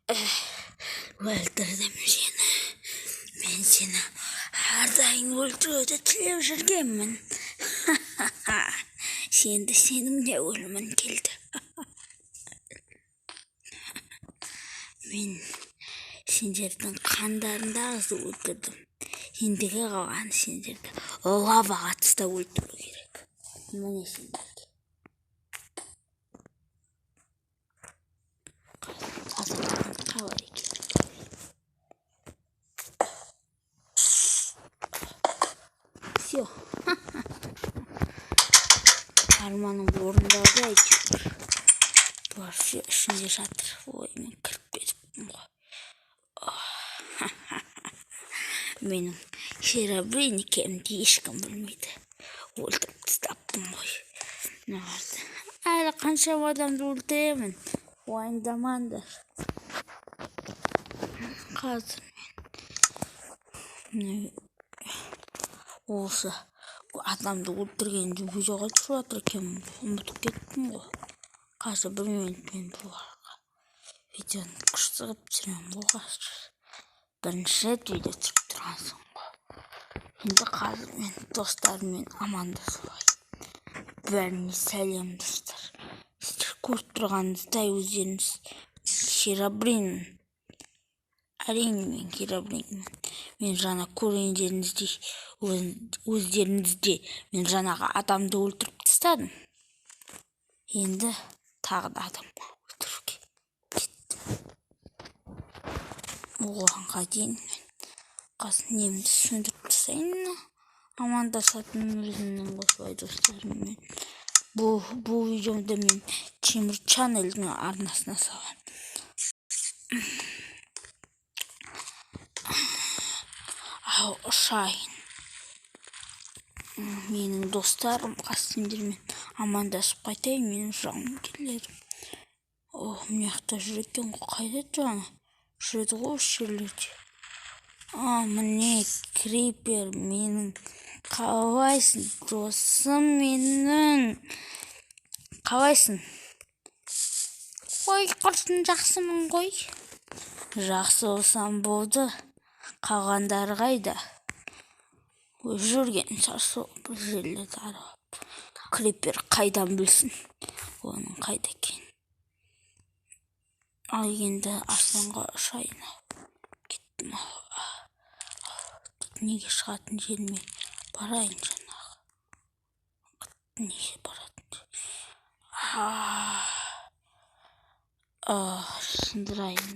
Өлтірдім сені. Мен сені әрдайым өлтіруді тілеп жүргенмін. Енді сенің де өлімің келді. Мен сендердің қандарыңды ағызып өлтірдім. Ендігі қалған сендерді лаваға тастап өлтіру керек. Міне сендерге. Тазалаған қалай екен? Все. Арманым орындалды әйтеуір. Бұлар все ішінде жатыр. Ой, мен кіріп кетіппін ғой. Менің Херобрин екенімді ешкім білмейді. Өлтіріп тастаппын ғой. Мыналарды. Әлі қаншама адамды өлтіремін. Уайымдамаңдар. Қазір мен осы адамды өлтіргенді видеоға түсіріп жатыр екенмін. Ұмытып кеттім ғой. Қазір бір минут мен бұларға видеоны күшті қылып түсіремін ғой қазір. Бірінші рет видео түсіріп тұрғансың ғой. Енді қазір мен достарыммен амандасып алайын. Бәріне сәлем, достар. Сіздер көріп тұрғаныңыздай өздеріңіз Херобрин. Әрине мен Херобринмін. Мен жаңа көргендеріңіздей өздеріңізде мен жаңағы адамды өлтіріп тастадым. Енді тағы да адам өлтіруге кеттім. Оғанға дейін мен қазір немді сөндіріп тастайын. Амандасатын өзімнің осылай достарыммен. Бұл видеомды мен Темір Channel'дің арнасына саламын. Ау, ұшайын. Менің достарым, қазір сендермен амандасып қайтайын, менің жауынгерлерім. О, мына жақта жүр екен ғой, қайда жаңа? Жүреді ғой осы жерлерде. А, міне Крипер менің. Қалайсың, досым менің? Қалайсың? Ой, құрсын, жақсымын ғой. Жақсы болсам болды. Қалғандары қайда? Ой, жүрген шығар сол бір жерлерді аралап. Крипер қайдан білсін оның қайда екенін. Ал енді аспанға ұшайын. Кеттім. Неге шығатын жеріме барайын жаңағы. Неге баратын жер? Сындырайын.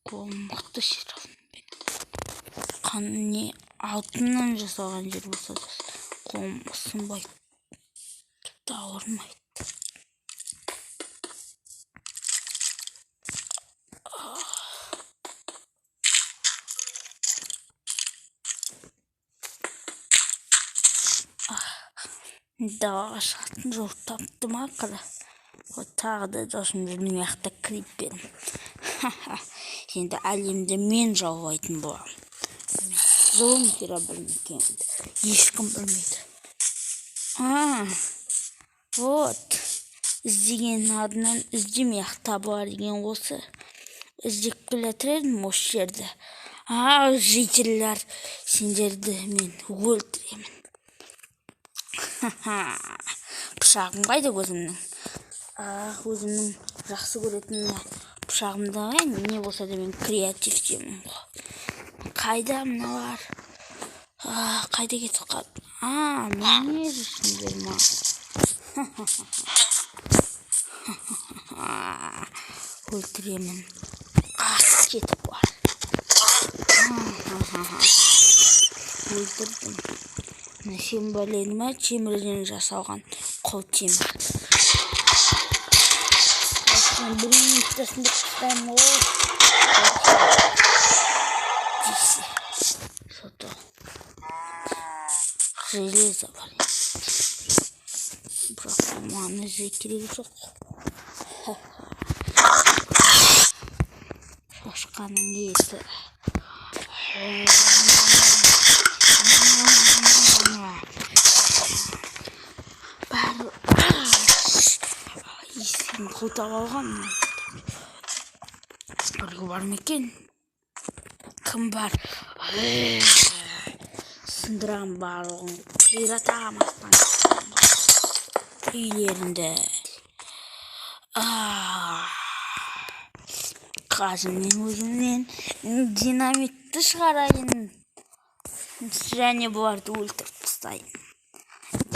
Қолым мықты ширавын. Не алтыннан жасалған жер болса да қолым сынбайды, тіпті ауырмайды. Далаға шығатын жол таптым ақыры. Тағы да досым жүр мына жақта Криперім. Енді әлемді мен жаулайтын боламын. Зұлым Херобрин екенімді ешкім білмейді. Вот. Іздеген адынан іздемей ақ табылар деген осы. Іздеп келе жатыр едім осы жерді. Жительдер, сендерді мен өлтіремін. Пышағым қайда өзімнің? Өзімнің жақсы көретін пышағымды алайын. Не болса да мен креативтемін ғой. Қайда мыналар? Қайда кетіп қалды? Міне жүрсіңдер ма? Өлтіремін. Кетіп бар. Өлтірдім. Мына сен бәлені ма? Темірден жасалған қол темір. Сен бір минутта сындырып тастаймын ғой. Десе. Зато железо бар. Бірақ маған ізі керегі жоқ. Шошқаның еті. Бәрі есігін құлтап алған. Арғы бар ма екен? Кім бар? Сындырам барлығын, қиратам астан үйлеріңді. Қазір мен өзімнен динамитті шығарайын және бұларды өлтіріп тастайын.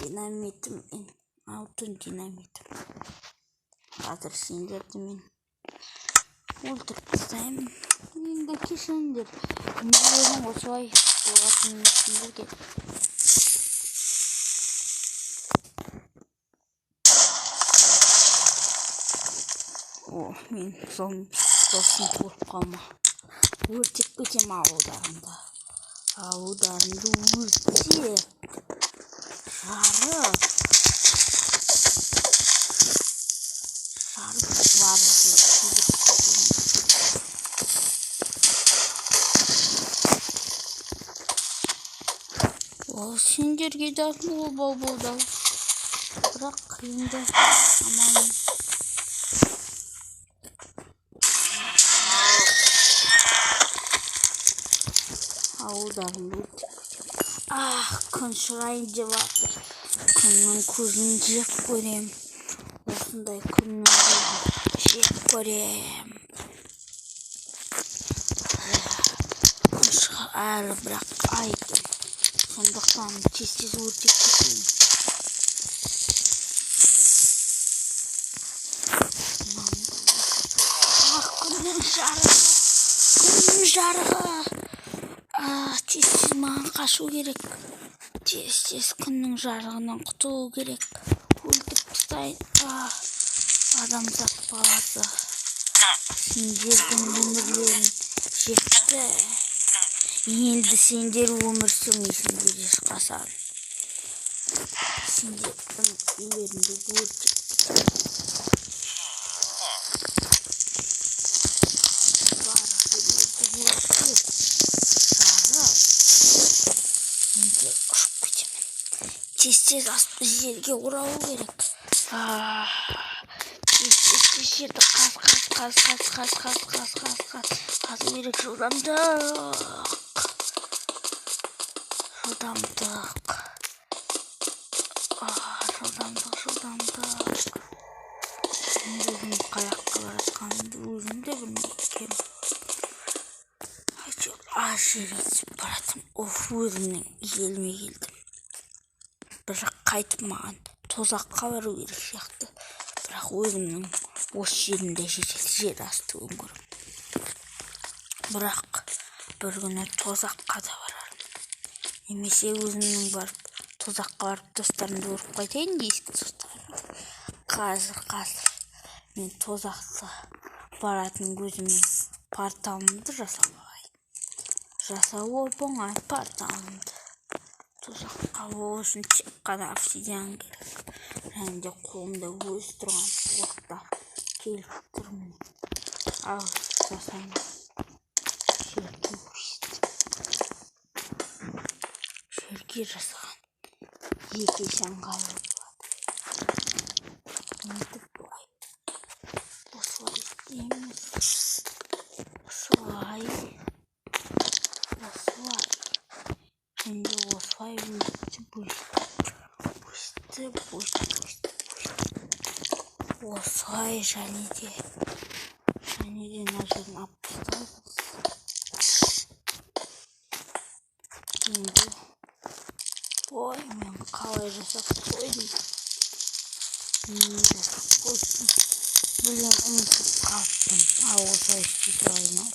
Динамитіммен, алтын динамитім. Қазір сендерді мен өлтіріп тастаймын. Енді кешіріңдер, өмірлерің осылай болатынын сендерге. О, мен досым көріп қалма. Өртеп кетем ауылдарыңды. Ауылдарыңды өртеп, жарып, жарып барып күйдіріп кетемін. Ол сендерге де обал болды. Бірақ енді аман. Ауылдарымды өртеп кетемін. Ах, күн шығайын деп жатыр. Күннің көзін жеп көрем. Осындай күннің көзін жеп көрем. Күн шыға әлі бірақ ай екен. Сондықтан тез-тез өртеп кетейін. Ах, күннің жарығы. Күннің жарығы. Тез-тез маған қашу керек. Тез-тез күннің жарығынан құтылу керек. Өлтіріп тастайын. Адамзат баласы. Сендердің өмірлерің жетті. Енді сендер өмір сүрмейсіңдер ешқашан. Сендердің үйлеріңді өртеп кетемін. Барлық жерлерді өртеп, жарып, енді ұшып кетемін. Тез-тез асты жерге оралу керек. Тез-тез тез жерді қаз, қаз, қаз, қаз, қаз, қаз, қаз, қаз, қаз, қазу керек. Жылдамдық. Жылдамдық. Жылдамдық, жылдамдық. Мен өзім қай жаққа бара жатқанымды өзім де білмейді екенмін. Әйтеуір аз жерге түсіп бара жатырмын. Оф, өзімнің еліме келдім. Бірақ қайтып маған тозаққа бару керек сияқты. Бірақ өзімнің осы жерімде жетеді, жер асты өңірім. Бірақ бір күні тозаққа да барармын. Немесе өзімнің барып тозаққа барып достарымды көріп қайтайын ескі достарымды. Қазір мен тозаққа баратын өзімнің порталымды жасап алайын. Жасау оп-оңай порталымды. Тозаққа ол үшін тек қана обсидиан керек. Және де қолымда өз тұрған отта келіп тұрмын. Ал жасаймын. Жерге өстіп. Жерге жасаған екі есе ыңғайлы болады. Сөйтіп былай. Осылай істейміз. Осылай. Осылай. Енді осылай өстіп, өстіп, өстіп, өстіп, өстіп, өстіп. Осылай және де мына жерін алып тастаймыз. Енді ой, мен қалай жасап қойдым? Не жасап қойдым? Білем, ұмытып қалыппын. Ал осылай істей салайын ау.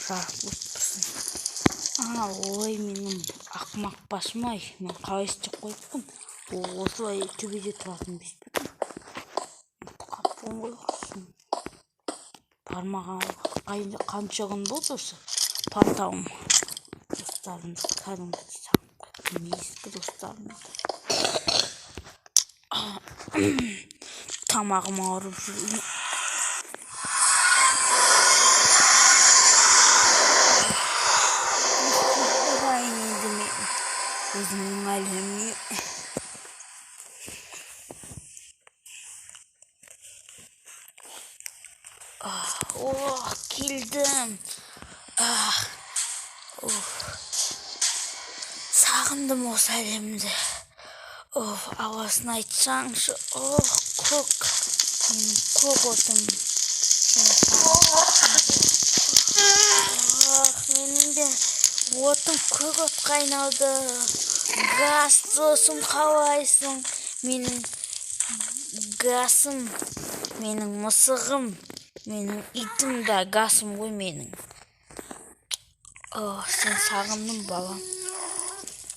Жарық болып тұрсын. Ой, менің ақымақ басым-ай. Мен қалай істеп қойыппын? Ол осылай төбеде тұратын емес пе екен? Ұмытып қалыппын ғой құрысын. Бармаған қанша күн болды осы порталым. Достарымды кәдімгідей сағынып қойдым. Ескі достарымды. Тамағым ауырып жүр. Енді мен өзімнің әлеміме. Ох, келдім. Ах, уф. Сағындым осы әлемді. Оф, ауасын айтсаңшы. Ох, көк. Менің көк отым. Сені сағынып. Ох, менің де отым көк отқа айналды. Газ, досым, қалайсың? Менің гасым, менің мысығым, менің итім да гасым ғой менің. Ох, сен сағындым, балам.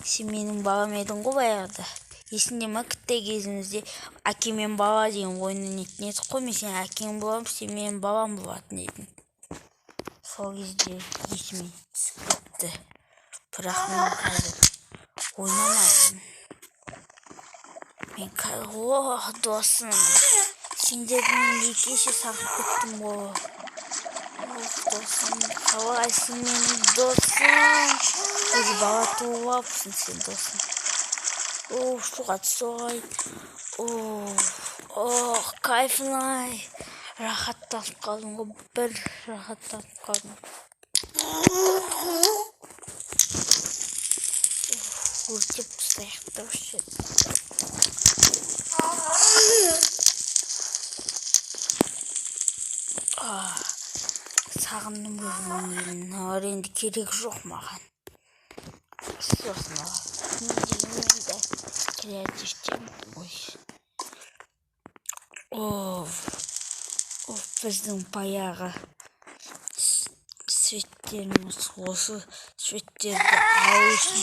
Сен менің балам едің ғой баяғыда. Есіңде ма, кіттай кезімізде әке мен бала деген ойын ойнайтын едік қой. Мен сенің әкең боламын, сен менің балам болатын едің. Сол кезде есіме түсіп кетті. Бірақ мен қазір ойнамаймын. Мен қазір, о, досым, сендерді мен екі есе сағынып кеттім ғой. Ох, досым, қалайсың, менің досым? Өзі бала туып алыпсың сен, досым. О, суға түсіп алайын. Ох, кайфын-ай. Рахаттанып қалдым ғой, бір рахаттанып қалдым. Өртеп тастайық та осы жерді. Сағындым өзімнің елін. Мыналар енді керек жоқ маған. Сосын не дегенмен де креативтемін ғой. Оф, оф, біздің баяғы светтеріміз, осы светтерді алу үшін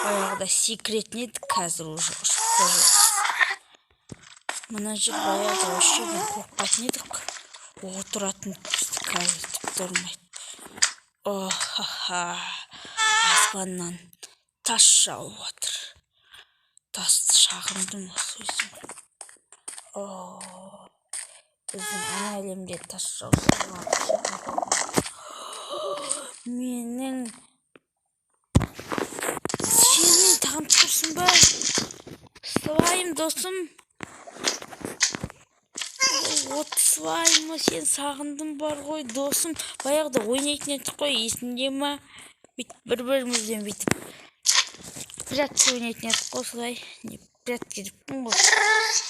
баяғыда секіретін едік, қазір уже ұшып та жүрміз. Мына жер баяғыда осы жерден қорқатын едік, отыратын бізді қазір тіпті ұрмайды. О-ха-ха, аспаннан тас жауып жатыр. Тасты шағындым осы өзім. О, біздің ана әлемде тас жауса, менің сен мені тағынып тұрсың ба? Слайм досым. От слаймы, сен сағындым бар ғой, досым. Баяғыда ойнайтын едік қой, есіңде ма? Бүйтіп бір-бірімізден бүйтіп прятки ойнайтын едік қой осылай. Не, прятки деппін ғой.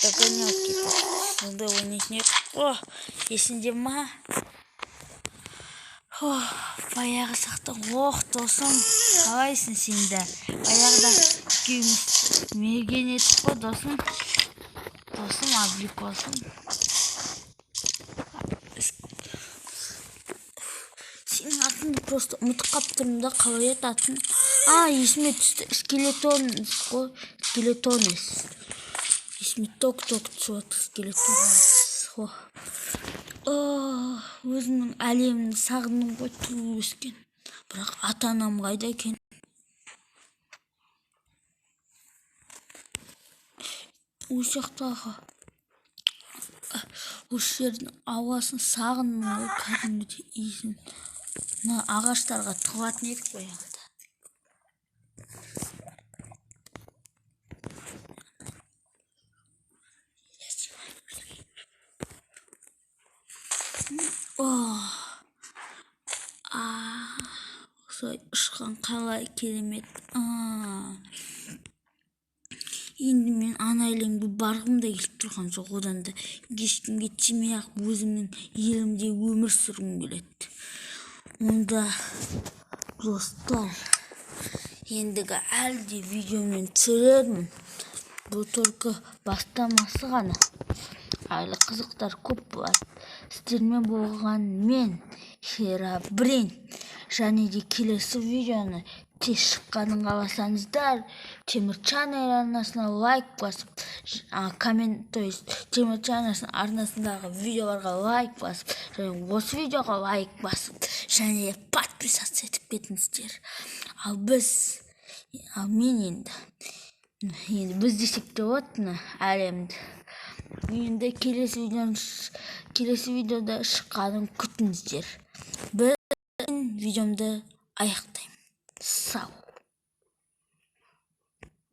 Догонялки. Сондай ойнайтын едік қой. Есіңде ма? Ох, баяғы шақта. Ох, досым, қалайсың сен де? Баяғыда екеуміз мерген едік қой, досым. Досым, абрикосым. Сенің атыңды просто ұмытып қалып тұрмын да, қалай еді атың? А, есіме түсті, скелетонес қой, скелетонес. Есіме ток-ток түсіп жатыр, скелетонес. Өзімнің әлемімді сағындым ғой, туып өскен. Бірақ ата-анам қайда екен? Осы жақтағы осы жердің ауасын сағындым ғой, кәдімгідей иісін. Мына ағаштарға тығылатын едік баяғыда. Осылай ұшқан қалай керемет. Енді мен ана әлемге барғым да келіп тұрған жоқ, одан да ешкімге тимей-ақ өзімнің елімде өмір сүргім келеді. Онда достар, ендігі әлі де видеомен түсірермін. Бұл только бастамасы ғана. Әлі қызықтар көп болады. Сіздермен болған мен, Херобрин. Және де келесі видеоны тез шыққанын қаласаңыздар, Темір Channel арнасына лайк басып, коммент, то есть Темір Channel арнасындағы видеоларға лайк басып, және осы видеоға лайк басып, және подписаться етіп кетіңіздер. Ал біз, ал мен енді біз десек те болады мына әлемді. Енді келесі видеода шыққанын күтіңіздер. Біз видеомды аяқтаймын. Сау.